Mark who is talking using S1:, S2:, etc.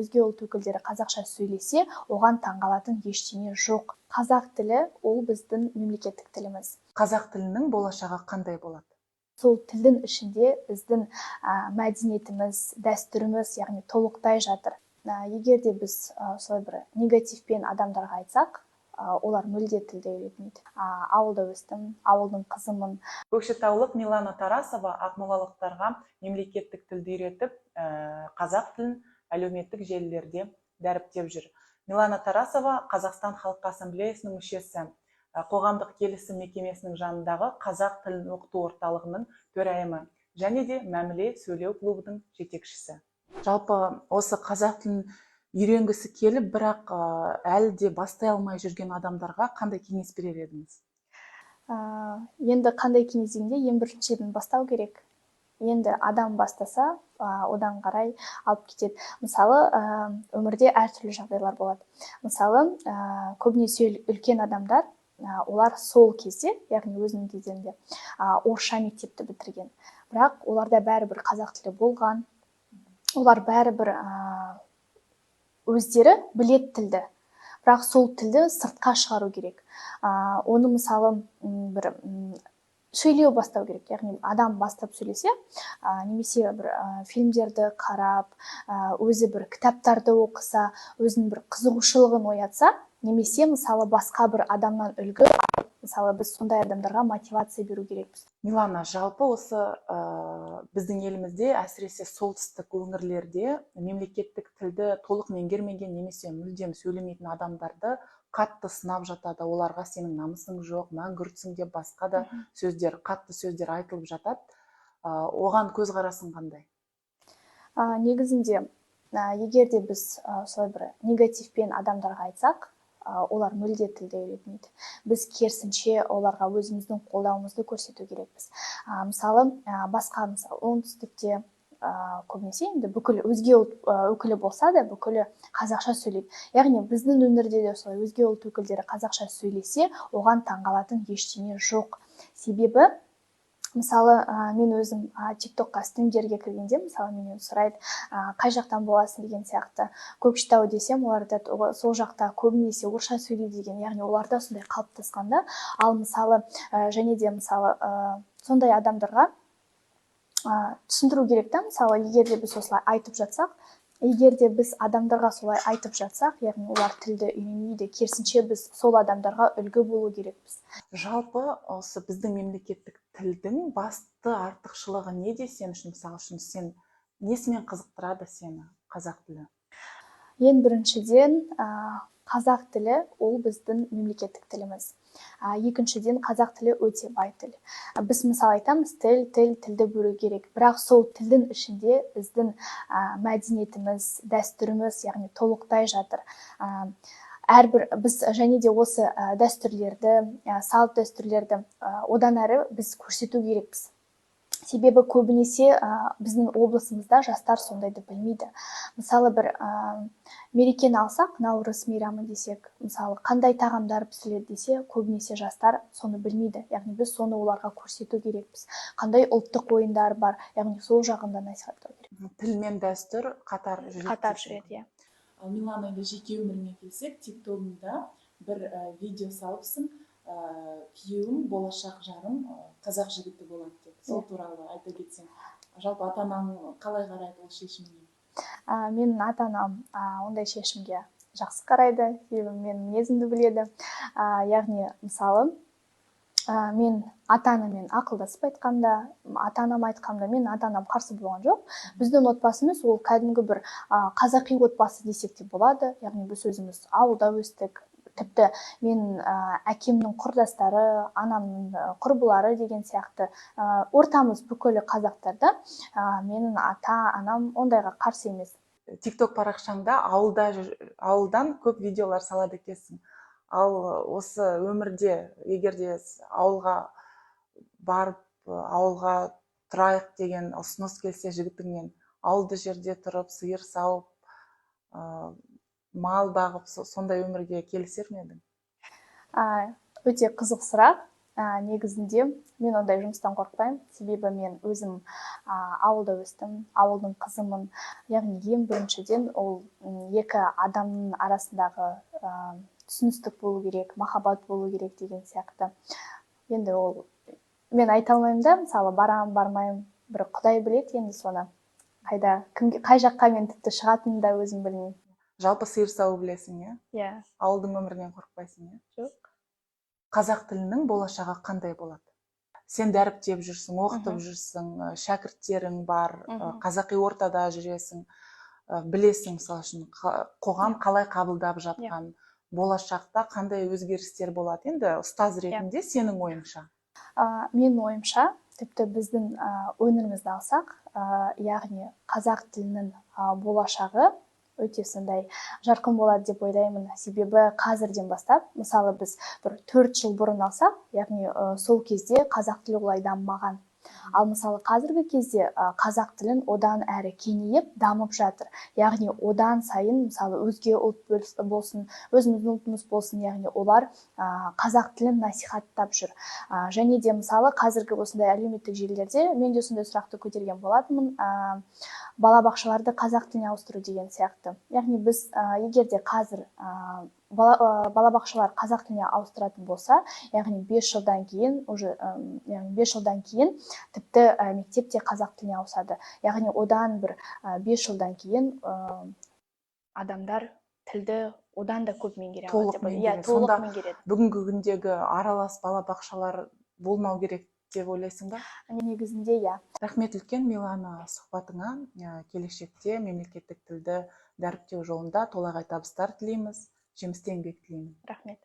S1: Өзге ұлт өкілдері қазақша сөйлесе, оған таңғалатын ештеңе жоқ. Қазақ тілі ол біздің мемлекеттік тіліміз.
S2: Қазақ тілінің болашағы қандай болады?
S1: Сол тілдің ішінде біздің мәдениетіміз, дәстүріміз, яғни толықтай жатыр. Егер де біз солай бір негативпен адамдарға айтсақ, олар мүлде тілді үйретмейді. Ауылда өстім, ауылдың қызымын.
S2: Көкшетаулық Милана Тарасова ақмолалықтарға мемлекеттік тілді үйретіп, қазақ тілін әлеуметтік желілерде дәріптеп жүр. Милана Тарасова Қазақстан Халқы Ассамблеясының мүшесі, Қоғамдық келісім мекемесінің жанындағы қазақ тілін оқыту орталығының төрайымы және де «Мәміле» сөйлеу клубының жетекшісі. Жалпы, осы қазақ тілін үйренгісі келіп, бірақ әлі де бастай алмай жүрген адамдарға қандай кеңес берер едіңіз?
S1: Енді қандай кеңес дегенде, ең біріншіден, бастау керек. Енді адам бастаса, одан қарай алып кетеді. Мысалы, өмірде әртүрлі жағдайлар болады. Мысалы, көбінесе үлкен адамдар, олар сол кезде, яғни өзінің кезінде орысша мектепті бітірген, бірақ оларда бәрібір қазақ тілі болған. Олар бәрібір өздері білет тілді, бірақ сол тілді сыртқа шығару керек. Оны, мысалы, бір сөйлеу бастау керек. Яғни адам бастап сөйлесе, немесе бір фильмдерді қарап, өзі бір кітаптарды оқыса, өзінің бір қызығушылығын оятса, немесе, мысалы, басқа бір адамнан үлгі алып, мысалы, біз сондай адамдарға мотивация беру керекпіз.
S2: Милана, жалпы осы біздің елімізде, әсіресе солтүстік өңірлерде мемлекеттік тілді толық меңгермеген немесе мүлдем сөйлемейтін адамдарды қатты сынап жатады. Оларға «сенің намысың жоқ, мәңгүртсің» деп, басқа да сөздер, қатты сөздер айтылып жатады. Оған көзқарасың қандай?
S1: Негізінде, егер де біз солай бір негативпен адамдарға айтсақ, олар мүлде тілді үйретмейді. Біз керісінше оларға өзіміздің қолдауымызды көрсету керекпіз. Мысалы, басқа, мысалы, оңтүстікте көбінесе енді бүкіл өзге ұлт өкілі болса да, бүкілі қазақша сөйлейді. Яғни біздің өңірде де солай өзге ұлт өкілдері қазақша сөйлесе, оған таңғалатын ештеңе жоқ. Себебі, мысалы, мен өзім ТикТокқа стримдерге кіргенде, мысалы, менен сұрайды, қай жақтан боласың деген сияқты. Көкшетау десем, олар айтады: «Сол жақта көбінесе орысша сөйлейді» деген. Яғни оларда сондай қалыптасқан да. Ал, мысалы, және де, мысалы, сондай адамдарға түсіндіру керек та. Мысалы, егер де біз осылай айтып жатсақ, егер де біз адамдарға солай айтып жатсақ, яғни олар тілді үйренбейді. Керісінше, біз сол адамдарға үлгі болу керекпіз.
S2: Жалпы, осы біздің мемлекеттік тілдің басты артықшылығы неде сен үшін? Мысалы үшін, сен несімен қызықтырады сені қазақ тілі?
S1: Ең біріншіден, қазақ тілі ол біздің мемлекеттік тіліміз. Екіншіден, қазақ тілі өте бай тіл. Біз, мысалы, айтамыз: тіл, тіл, тілді бөлу керек. Бірақ сол тілдің ішінде біздің мәдениетіміз, дәстүріміз, яғни толықтай жатыр. Әрбір біз және де осы дәстүрлерді, салт дәстүрлерді одан әрі біз көрсету керекпіз. Себебі көбінесе біздің облысымызда жастар сондайды білмейді. Мысалы, бір мерекені алсақ, Наурыз мейрамы десек, мысалы, қандай тағамдар пісіріледі десе, көбінесе жастар соны білмейді. Яғни біз соны оларға көрсету керекпіз. Қандай ұлттық ойындар бар, яғни сол жағын да насихаттау керек.
S2: Тіл мен дәстүр қатар жүреді
S1: Қатар
S2: дейсің.
S1: жүреді, иә.
S2: Ал, Милана, енді жеке өміріңе келсек, ТикТогыңда бір видео салыпсың, күйеуім, болашақ жарым қазақ жігіті болады деп. Сол туралы айта кетсең. Жалпы, ата анаң қалай қарайды ол шешіміңе?
S1: Менің ата анам ондай шешімге жақсы қарайды, себебі менің мінезімді біледі. Яғни, мысалы, мен ата анаммен ақылдасып айтқанда, ата анам айтқанда, мен ата анам қарсы болған жоқ. Біздің отбасымыз ол кәдімгі бір қазақи отбасы десек те болады. Яғни біз өзіміз ауылда өстік. Тіпті мен әкемнің құрдастары, анамның құрбылары деген сияқты, ортамыз бүкілі қазақтар да. Менің ата анам ондайға қарсы емес.
S2: ТикТок парақшаңда ауылда ауылдан көп видеолар салады екенсің. Ал осы өмірде егер де ауылға барып, ауылға тұрайық деген ұсыныс келсе жігітіңнен, ауылды жерде тұрып, сиыр сауып, мал бағып, сондай өмірге келісер ме едің?
S1: Өте қызық сұрақ. Негізінде мен ондай жұмыстан қорықпаймын, себебі мен өзім ауылда өстім, ауылдың қызымын. Яғни ең біріншіден ол екі адамның арасындағы түсіністік болу керек, махаббат болу керек деген сияқты. Енді ол мен айта алмаймын да, мысалы, барам, бармаймын, бір Құдай біледі енді соны. Қайда, кімге, қай жаққа мен тіпті шығатынымды да өзім білмеймін.
S2: Жалпы сиыр сауып білесің, иә?
S1: Иә.
S2: Ауылдың өмірінен қорықпайсың, иә?
S1: Жоқ.
S2: Қазақ тілінің болашағы қандай болады? Сен дәріптеп жүрсің, оқытып жүрсің, шәкірттерің бар, қазақи ортада жүресің, білесің, мысалы үшін, қоғам қалай қабылдап жатқан, болашақта қандай өзгерістер болады енді, ұстаз ретінде сенің ойыңша?
S1: Менің ойымша, тіпті біздің өңірімізді алсақ, яғни қазақ тілінің болашағы өте сондай жарқын болады деп ойлаймын. Себебі қазірден бастап, мысалы, біз бір 4 жыл бұрын алсақ, яғни сол кезде қазақ тілі олай дамымаған. Ал мысалы, қазіргі кезде қазақ тілін одан әрі кеңейіп, дамып жатыр. Яғни одан сайын, мысалы, өзге ұлт болсын, өзіміздің ұлтымыз болсын, яғни олар қазақ тілін насихаттап жүр. Және де, мысалы, қазіргі осындай әлеуметтік желілерде мен де сондай сұрақты көтерген болатынмын, балабақшаларды қазақ тіліне ауыстыру деген сияқты. Яғни біз егер де қазір балабақшалар қазақ тіліне ауыстыратын болса, яғни 5 жылдан кейін уже, яғни 5 жылдан кейін тіпті мектеп те қазақ тіліне ауысады. Яғни одан бір 5 жылдан кейін адамдар тілді одан да көп меңгере алады
S2: Толық
S1: деп ойлаймын. Иә,
S2: меңгереді.
S1: толық
S2: Сонда
S1: меңгереді.
S2: бүгінгі күндегі аралас балабақшалар болмау керек деп ойлайсың ба?
S1: Негізінде иә.
S2: Рахмет үлкен, Милана, сұхбатыңа. Келешекте мемлекеттік тілді дәріптеу жолында толағай табыстар тілейміз, жемісті еңбек тілеймін.
S1: Рахмет.